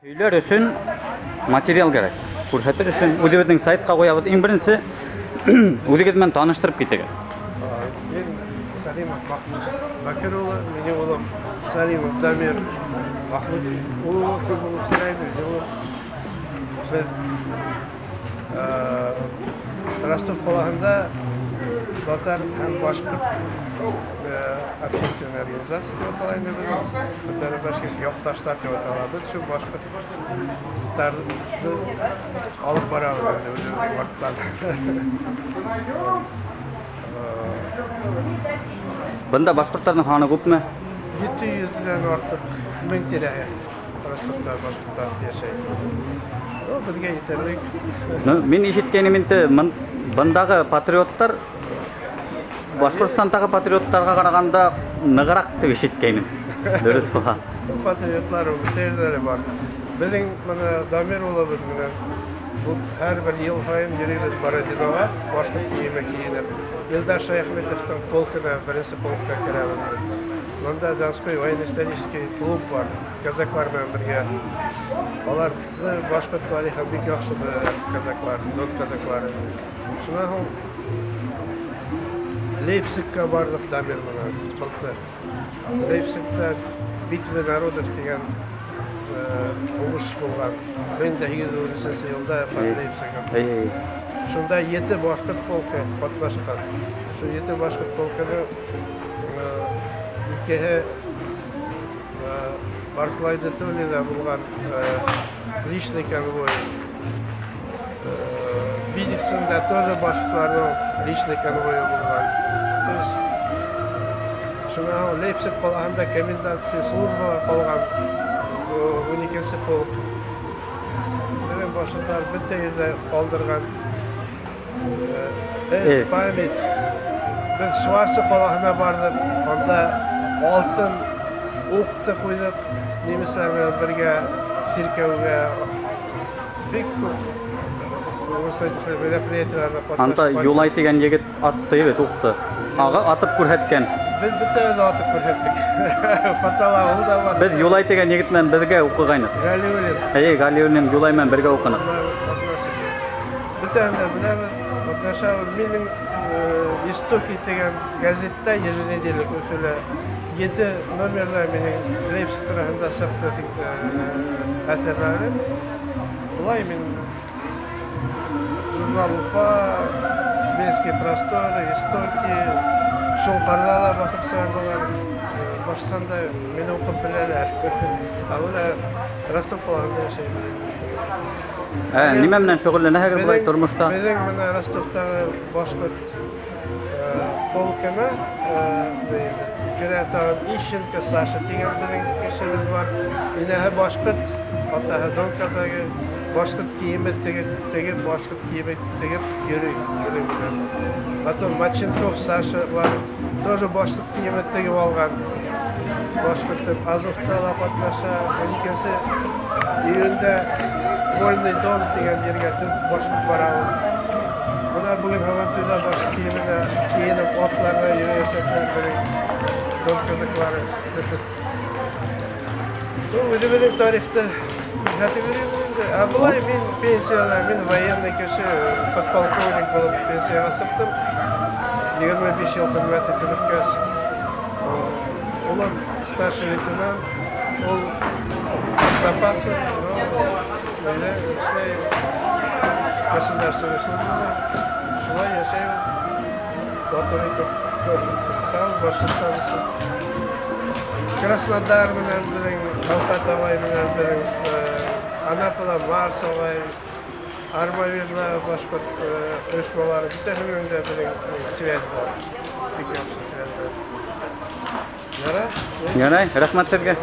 Һөйләр өсөн материал кәрәк. Күрһәтер өсөн үҙебеҙҙең сайтҡа ҡуябыҙ. Иң беренсе үҙегеҙ менән таныштырып китегеҙ. Мин Салимов Махмуд Бакир улы, минең улым Салимов Дамир Махмуд улы күп булып сөйләйбеҙ. Беҙ Ростов ҡалаһында татар һәм башҡорт общественная организация тип атала инде беҙҙең. Татар башҡорт яҡташтар тип атала. Беҙ шул башҡорттарҙы алып барабыҙ инде үҙебеҙҙең арттан. Бында башҡорттарҙың һаны күпме? 700-дән артыҡ мең тирәһе Ростовта башҡорттар йәшәй. Беҙгә етерлек. Мин ишеткәнем инде, бындағы патриоттар Башҡортостандағы патриоттарға ҡарағанда нығыраҡ тип ишеткәйнем. Дөрөҫ була. Патриотлар бөтә бар. Беҙҙең бына Дамир улыбыҙ менән һәр бер йыл һайын йөрөйбөҙ Бородиноға, башҡорт кейеме кейенеп. Илдар Шәйәхметовтың полкына, беренсе полкка керәбеҙ. Бында Донской военно-исторический клуб бар, казаклар менән бергә. Алар башҡорт тарихын бик яҡшы белә, казаклар, дон казаклары. Шунан һуң Лейпцигка барҙыҡ Дамир менән былтыр. Лейпцигта Битва народов тигән һуғыш булған. 1813 йылда Лейпцигта. Шунда 7 башҡорт полкы ҡатнашҡан. Шул 7 башҡорт полкының икеһе Барклай де Толлида булған личный конвой. Беннигсенда тоже башҡорттарҙың личный конвойы булған. То есть шунан һуң Лейпциг ҡалаһында комендантский службаға ҡалған 12-нсе полк. Беҙҙең башҡорттар бөтә ерҙә ҡалдырған память. Беҙ Шварца ҡалаһына барҙыҡ, унда алтын уҡты ҡуйҙыҡ немецлар менән бергә сиркәүгә. Бик күп мероприятиеларҙа ҡатнашҡан. Анда Юлай тигән егет атты бит уҡты. Аға атып күрһәткән. Беҙ бөтәбеҙ ҙә атып күрһәттек. Фотола ул да бар. Беҙ Юлай тигән егет менән бергә уҡығайныҡ. Галиуллин. Эйе, Галиуллин Юлай менән бергә уҡыныҡ. Бөтәһен дә беләбеҙ. Ҡатнашабыҙ. Минең Истоки тигән гәзиттә еженедельник Өфөлә 7 номерҙа минең Лейпциг тураһында сыҡты әҫәрҙәрем. Былай мин журнал Уфа, Бельские просторы, Истоки, Шоңҡарҙа ла баҫып сығарҙылар. Башҡортостанда мине уҡып беләләр. Ә бына Ростов ҡалаһында йәшәйем. Нимә менән шөғөлләнәһегеҙ былай тормошта? Беҙҙең бына Ростовтағы башҡорт полкына керә тағын Ищенко Саша тигән беҙҙең кешебеҙ бар. Инәһе башҡорт, атаһы дон казагы, башҡорт кейеме тегеп, башҡорт кейеме тегеп йөрөй беҙҙең менән. Потом Маченков Саша бар, тоже башҡорт кейеме тегеп алған. Башҡорт Азовта ла ҡатнаша. 12 июндә Вольный Дон тигән ергә дүрт башҡорт бара ул. Бына бөгөн һабантуйҙа башҡорт кейеменә кейенеп атларҙа йөрөйәсәктәр беҙҙең дон казаклары. Үҙебеҙҙең тарихты күрһәтеп йөрөйбөҙ инде. Ә былай мин пенсияла, мин военный кеше, подполковник булып пенсияға сыҡтым. 25 йыл хеҙмәт итеп бөткәс. Улым старший лейтенант, ул запасы, но эшләй государственной службала. Шулай йәшәйбеҙ. Матур итеп тырышабыҙ Башҡортостан өсөн. Краснодар менән беҙҙең Талғат ағай менән беҙҙең Анапала Марс ағай, Армавирҙа башҡорт ойошмалары бөтәһе менән дә беҙҙең связь бар. Бик яҡшы связь бар. Ярай. Ярай, рәхмәт һеҙгә.